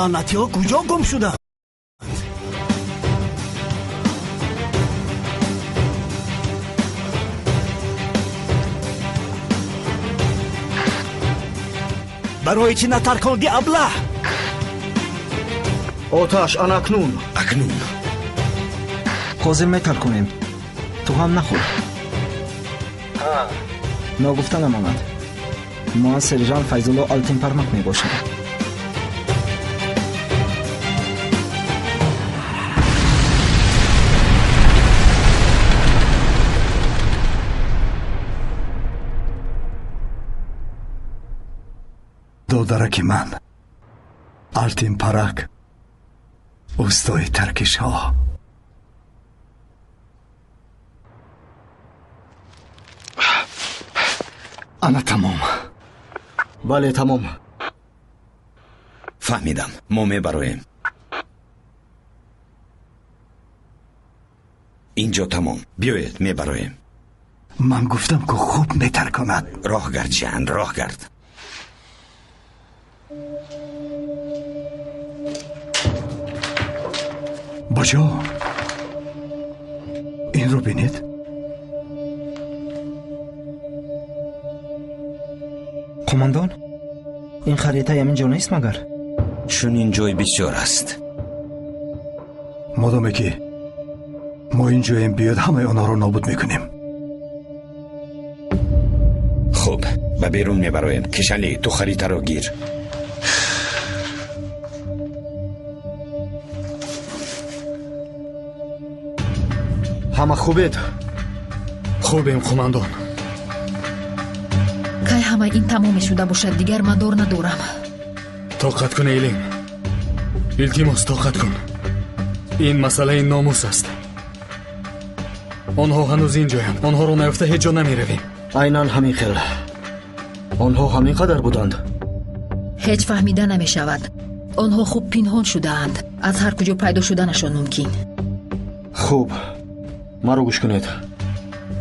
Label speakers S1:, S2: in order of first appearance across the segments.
S1: Лаънатиҳо куҷо гум шуданд? Барои чӣ натарконди, аблаҳ?
S2: Оташ анакнун.
S3: Акнун.
S4: Ҳозир метарконем. Ту ҳам нахӯр. Ногуфта намонад. Ман сержант Файзулло Олтинпармак мебошам.
S5: Додараки ман Алтинпарак, устои таркишҳо. Ана тамом.
S2: Бале, тамом.
S3: Фаҳмидам, мо мебароем. Инҷо тамом. Биёед, мебароем.
S5: Ман гуфтам, ку хуб метарконад.
S3: Роҳ гард, Жан, роҳ гард.
S5: Бачо, инро бинед.
S4: Қумондон, ин харита ҳамин ҷо нест магар?
S3: Чунин ҷой бисёр аст.
S5: Модоме ки мо ин ҷоем, биёд ҳамаи онҳоро нобуд мекунем.
S3: Хуб, ба берун мебароем. Кишали, ту харитаро гир.
S2: Ҳама хубед?
S6: Хубем, қумандон.
S7: Кай ҳама ин тамоме шуда бошад, дигар мадор надорам.
S6: Тоқат кун, Эйлин. Илтимос, тоқат кун. Ин масъалаи номус аст. Онҳо ҳанӯз ин ҷоянд. Онҳоро наёфта ҳеҷ ҷо намеравем.
S2: Айнан ҳамин хел. Онҳо ҳамин қадар буданд.
S7: Ҳеҷ фаҳмида намешавад. Онҳо хуб пинҳон шудаанд. Аз ҳар куҷо пайдо шуданашон мумкин.
S2: Хуб, маро гӯш кунед.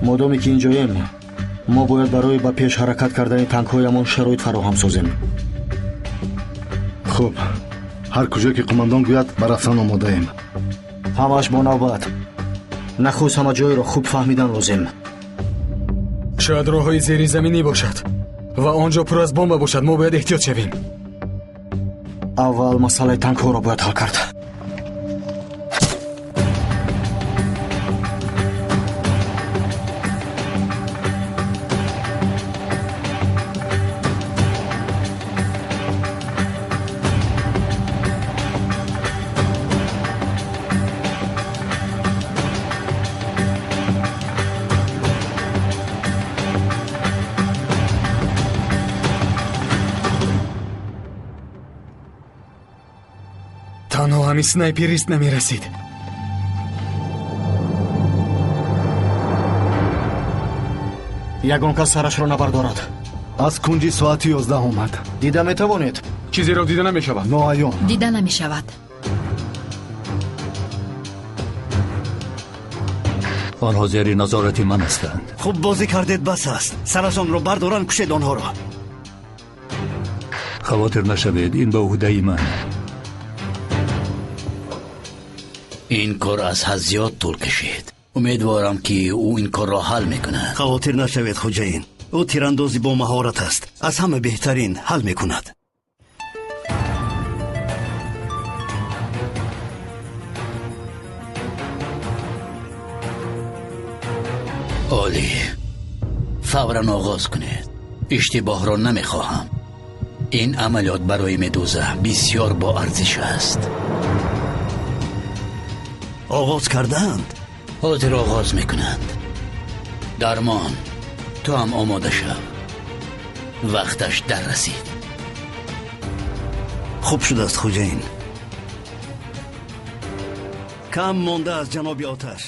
S2: Модоме ки ин ҷоем, мо бояд барои ба пеш ҳаракат кардани танкҳоямон шароит фароҳам созем.
S8: Хуб, ҳар куҷо ки қумандон гӯяд, ба рафтан омодаем.
S2: Ҳамааш бо навбат. Нахуст ҳама ҷойро хуб фаҳмидан лозим.
S6: Шояд роҳҳои зеризаминӣ бошад ва он ҷо пур аз бомба бошад. Мо бояд эҳтиёт шавем.
S2: Аввал масъалаи танкҳоро бояд ҳал кард.
S6: Танҳо ҳамин снайперист намерасид.
S2: Ягон кас сарашро набардорад.
S8: Аз кунҷи соати 11 омад.
S2: Дида метавонед?
S6: Чизеро дида намешавад.
S8: Ноаён.
S7: Дида намешавад.
S9: Онҳо зери назорати ман ҳастанд.
S1: Хуб бозӣ кардед, бас аст. Сарашонро бардоранд, кушед онҳоро.
S9: Хавотир нашавед, ин ба уҳдаи ман.
S10: Ин кор аз ҳад зиёд тӯл кашид. Умедворам, ки ӯ ин корро ҳал мекунад.
S1: Хавотир нашавед, хуҷаин. Ӯ тирандози бо маҳорат аст. Аз ҳама беҳтарин ҳал мекунад.
S10: Олӣ. Фавран оғоз кунед. Иштибоҳро намехоҳам. Ин амалиёт барои Медуза бисёр боарзиш аст.
S1: Оғоз кардаанд?
S10: Ҳозир оғоз мекунанд. Дармон, ту ҳам омода шав. Вақташ дар расид.
S1: Хуб шудааст, хуҷаин. Кам монда аз ҷаноби оташ.